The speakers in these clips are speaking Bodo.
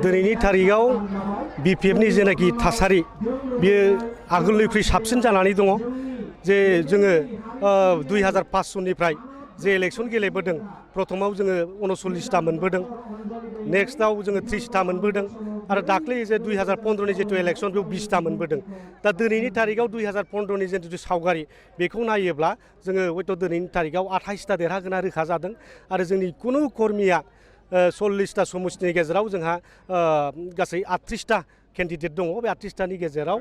दिनैनि थारिखआव बिपिएफनि जेनाखि थासारि बेयो आगोलनिख्रुइ साबसिन जानानै दङ जे जोङो 2005 सननिफ्राय जे इलेक्सन गेलेबोदों प्रथमाव जोङो 39टा मोनबोदों नेक्स्टआव जोङो 30टा मोनबोदों आरो दाख्लै जे 2015नि जितु इलेक्सन बेयाव 20टा मोनबोदों दा दिनैनि थारिखआव 2015नि जितु सावगारि बेखौ नायोब्ला जोङो हयथ' दिनैनि थारिखआव 28टा देरहागोना रोखा जादों आरो जोंनि कुनु कर्मीया 40टा समष्टिनि गेजेराव जोंहा गासै 38टा केन्डिडेट दङ बे 38टानि गेजेराव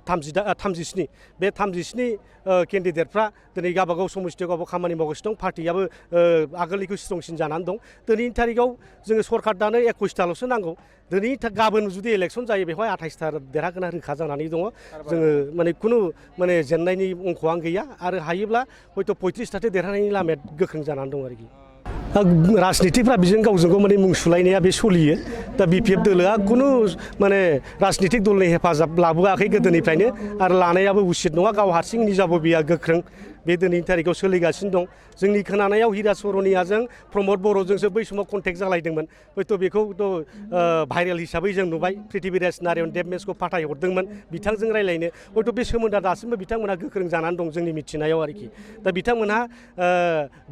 37 बे 37 केन्डिडेटफ्रा दिनै गावबागाव समष्टियाव गावबागाव खामानि मावगासिनो दं पार्टियाबो आगोलनिख्रुइ स्ट्रंसिन जानानै दं दिनैनि थारिखआव जोङो सरकार दानो 21टाल'सो नांगौ दिनै गाबोन जुदि इलेक्सन जायो बेवहाय 28टा देरहागोना रोखा जानानै दङ जोङो माने कुनु माने जेननायनि अंख'आनो गैया आरो हायोब्ला हयथ' 35टासो देरहानायनि लामाया गोख्रों जानानै दं आरोखि राजनितिफ्रा बिजों गावजों गाव माने मुं सुलायनाया बे सोलियो दा बिपिएफ दोलोआ कुनु माने राजनितिक दलनि हेफाजाब लाबोआखै गोदोनिफ्रायनो आरो लानायाबो उचित नङा गाव हारसिं निजाबो बिया गोख्रों बे दिनैनि थारिखआव सोलिगासिनो दं जोंनि खोनानायाव हिरा सरनियाजों प्रमद बर'जोंसो बै समाव कन्टेक्ट जालायदोंमोन हयथ' बेखौथ' भाइरेल हिसाबै जों नुबाय पृथ्वीराज नारायण देबमेसखौ फाथायहरदोंमोन बिथांजों रायलायनो हयथ' बे सोमोन्दोआ दासिमबो बिथांमोनहा गोख्रों जानानै दं जोंनि मिथिनायाव आरोखि दा बिथांमोनहा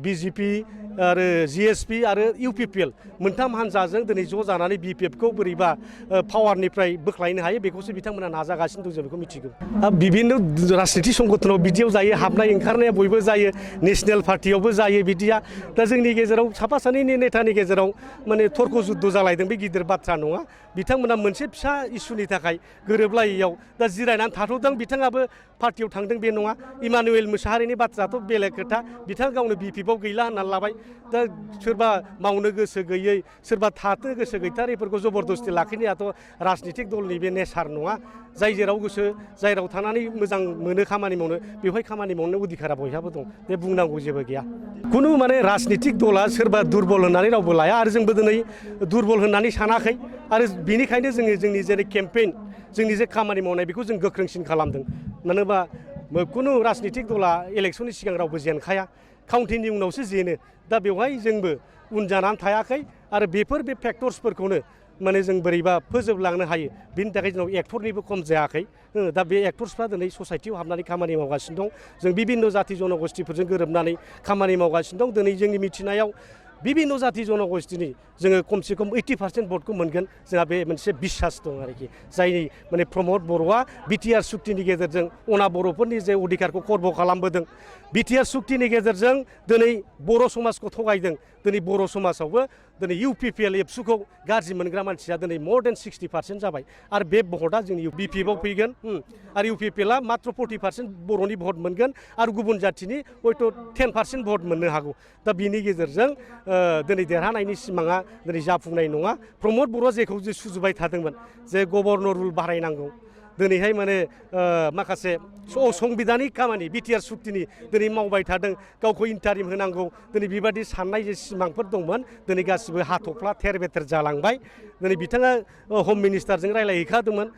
बिजेपि आरो जिएसपि आरो इउपिपिएल मोनथाम हान्जाजों दिनै ज' जानानै बिपिएफखौ बोरैबा पावारनिफ्राय बोख्लायनो हायो बेखौसो बिथांमोना नाजागासिनो दं जों बेखौ मिथिगौ बिभिन्न राजनितिक संगठनाव बिदियाव जायो हाबनाय ओंखारनाया बयबो जायो नेशनेल पार्टियावबो जायो बिदिया दा जोंनि गेजेराव साफा सानैनि नेतानि गेजेराव माने तर्क जुद्ध जालायदों बे गिदिर बाथ्रा नङा बिथांमोना मोनसे फिसा इसुनि थाखाय गोरोबलायैयाव दा जिरायनानै थाथ'दों बिथाङाबो पार्टियाव थांदों बे नङा इमानुएल मोसाहारिनि बाथ्रायाथ' बेलेग खोथा बिथाङा गावनो बिपिएफआव गैला होननानै लाबाय दा सोरबा मावनो गोसो गैयै सोरबा थानो गोसो गैथारैफोरखौ जबरदस्ति लाखिनायाथ' राजनितिक दलनि बे नेचार नङा जाय जेराव गोसो जायराव थानानै मोजां मोनो खामानि मावनो बेवहाय खामानि मावनो अधिकारा बयहाबो दं बे बुंनांगौ जेबो गैया कुनु माने राजनितिक दला सोरबा दुरबल होननानै रावबो लाया आरो जोंबो दिनै दुरबल होननानै सानाखै आरो बेनिखायनो जोङो जोंनि जेरै केम्पेइन जोंनि जे खामानि मावनाय बेखौ जों गोख्रोंसिन खालामदों मानो होनबा कुनु राजनितिक दला इलेक्सननि सिगां रावबो जेनखाया काउन्टिंनि उनावसो जेनो दा बेवहाय जोंबो उन जानानै थायाखै आरो बेफोर बे फेक्टर्सफोरखौनो माने जों बोरैबा फोजोबलांनो हायो बिनि थाखाय जोंनाव एक्टरनिबो खम जायाखै दा बे एक्टर्सफ्रा दिनै ससाइटियाव हाबनानै खामानि मावगासिनो दं जों बिभिन्न जाति जनगोष्ठीफोरजों गोरोबनानै खामानि मावगासिनो दं दिनै जोंनि मिथिनायाव बिभिन्न जाति जनगोष्ठीनि जोङो खमसे खम 80% भटखौ मोनगोन जोंहा बे मोनसे बिसास दं आरोखि जायनि माने प्रमद बर'आ बिटिआर सुक्तिनि गेजेरजों अना बर'फोरनि जे अधिकारखौ खर्ब खालामबोदों बिटिआर सुक्तिनि गेजेरजों दिनै बर' समाजखौ थगायदों दिनै बर' समाजावबो दिनै इउपिपिएल एबसुखौ गाज्रि मोनग्रा मानसिया दिनै मोर देन 60% जाबाय आरो बे भटआ जोंनि बिपिएफआव फैगोन आरो इउपिपिएलआ मात्र 40% बर'नि भट मोनगोन आरो गुबुन जातिनि हयथ' 10% भट मोननो हागौ दा बिनि गेजेरजों दिनै देरहानायनि सिमाङा दिनै जाफुंनाय नङा प्रमद बर'आ जेखौ जे सुजुबाय थादोंमोन जे गभर्नर रुल बाहायनांगौ दिनैहाय माने माखासे संबिधानिक खामानि बिटिआर सुक्तिनि दिनै मावबाय थादों गावखौ इन्टारिम होनांगौ दिनै बेबादि साननाय जे सिमांफोर दंमोन दिनै गासिबो हाथफ्ला थेर बेथेर जालांबाय दिनै बिथाङा हम मिनिस्टारजों रायलायहैखादोंमोन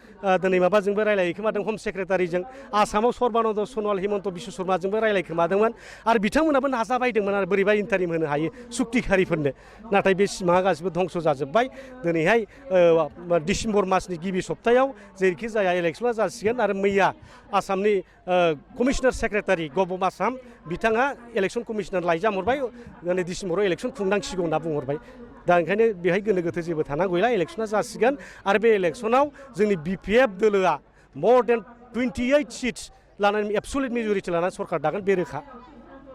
दिनै माबाजोंबो रायलायहैखोमादों हम सेक्रेटारिजों आसामाव सर्बानन्द सनवाल हिमन्त बिश्व शर्माजोंबो रायलायखोमादोंमोन आरो बिथांमोनाबो नाजाबायदोंमोन आरो बोरैबा इन्टारिम होनो हायो सुक्तिखारिफोरनो नाथाय बे सिमाङा गासिबो धंस जाजोब्बाय दिनैहाय डिसेम्बर मासनि गिबि सप्तायाव जेरैखि जाया इलेक्सना जासिगोन आरो मैया आसामनि कमिशनार सेक्रेटारि गभर्नमेन्ट आसाम बिथाङा इलेक्सन कमिशनार लाइजाम हरबाय दिनै डिसेम्बराव इलेक्सन खुंनांसिगौ होनना बुंहरबाय दा ओंखायनो बेहाय गोनो गोथो जेबो थानांगौ गैला इलेक्सना जासिगोन आरो बे इलेक्सनाव जोंनि बिपिएफ दोलोआ मोर देन 28 सिट्स लानानै एबसुलेट मेजरिटि लानानै सरकार दागोन बे रोखा